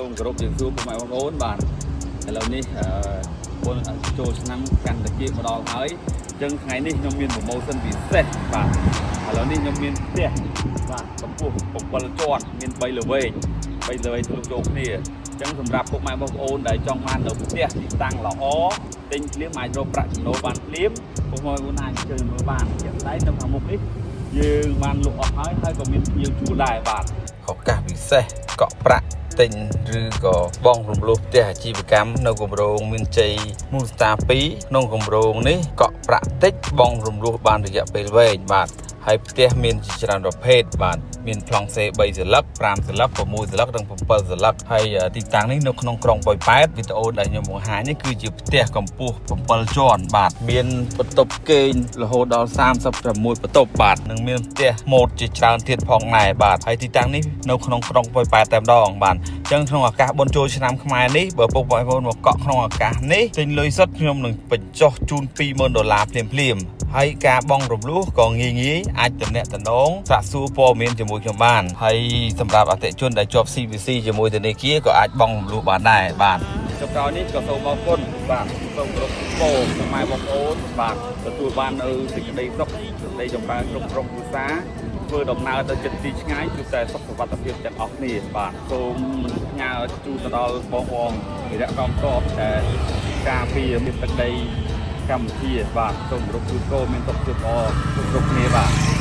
សូមគោរពជំរាបសួរពុកម៉ែបងប្អូនបាទឥឡូវនេះអឺបុណ្យចូលឆ្នាំកាន់តែជាមកដល់ហើយអញ្ចឹងថ្ងៃនេះខ្ញុំមាន promotion ពិសេសបាទឥឡូវនេះខ្ញុំមានផ្ទះបាទកម្ពស់7ជាន់មាន3ល្វែង3ល្វែងធ្លុះចូលគ្នាអញ្ចឹងសម្រាប់ពុកម៉ែបងប្អូនដែលចង់បាននៅផ្ទះទីតាំងល្អទិញភ្លាមអាចរកប្រាក់ចំណូលបានភ្លាមពុកម៉ែបងប្អូនអាចអញ្ជើញមើលបានជាក់ស្ដែងនៅខាងមុខនេះយើងបានលក់អស់ហើយហើយក៏មានភ្ញៀវជួលដែរបាទ ឱកាសពិសេសកក់ប្រាក់ទិញឬក៏បងរំលោះផ្ទះអាជីវកម្មនៅគម្រោងមានជ័យមូលស្តា2ក្នុងគម្រោងនេះកក់ប្រាក់តិចបងរំលោះបានរយៈពេលវែងបាទហើយផ្ទះមានជាច្រើនប្រភេទបាទមានប្លង់សេ3សន្លឹក5សន្លឹក6សន្លឹកនិង7សន្លឹកហើយទីតាំងនេះនៅក្នុងក្រុងប៉ោយប៉ែតវីដេអូដែលខ្ញុំបង្ហាញនេះគឺជាផ្ទះកម្ពស់7ជាន់បាទមានបន្ទប់គេងរហូតដល់36បន្ទប់បាទនិងមានផ្ទះម៉ូតជាច្រើនទៀតផងដែរបាទហើយទីតាំងនេះនៅក្នុងក្រុងប៉ោយប៉ែតតែម្ដងបាទអញ្ចឹងក្នុងឱកាសបុណ្យចូលឆ្នាំខ្មែរនេះបើពុកបងប្អូនមកកក់ក្នុងឱកាសនេះទិញលុយសុទ្ធខ្ញុំនឹងបញ្ចុះជូន20000ដុល្លារភ្លាមៗហើយការបង់រំលោះក៏ងាយងាយអាចតំណាក់តំនងសាកសួរព័ត៌មានជាមួយខ្ញុំបានហើយសម្រាប់អតិថិជនដែលជាប់ CVC ជាមួយធនាគារក៏អាចបង់រំលោះបានដែរបាទ ចុងក្រោយនេះក៏សូមអរគុណបាទសូមគោរពពរពុកម៉ែបងប្អូនបាទទទួលបាននៅសេចក្តីសុខសេចក្តីចម្រើនគ្រប់គ្រប់គ្រួសារធ្វើដំណើរទៅជិតទីឆ្ងាយជួបតែសុខសុវត្ថិភាពទាំងអស់គ្នាបាទសូមផ្ញើជូនទៅដល់បងប្អូនវីរៈកងទ័ពដែលការពារមានទឹកដីកម្ពុជាបាទសូមគោរពជូនពរមានសុខភាពល្អគ្រប់គ្រប់គ្នាបាទ។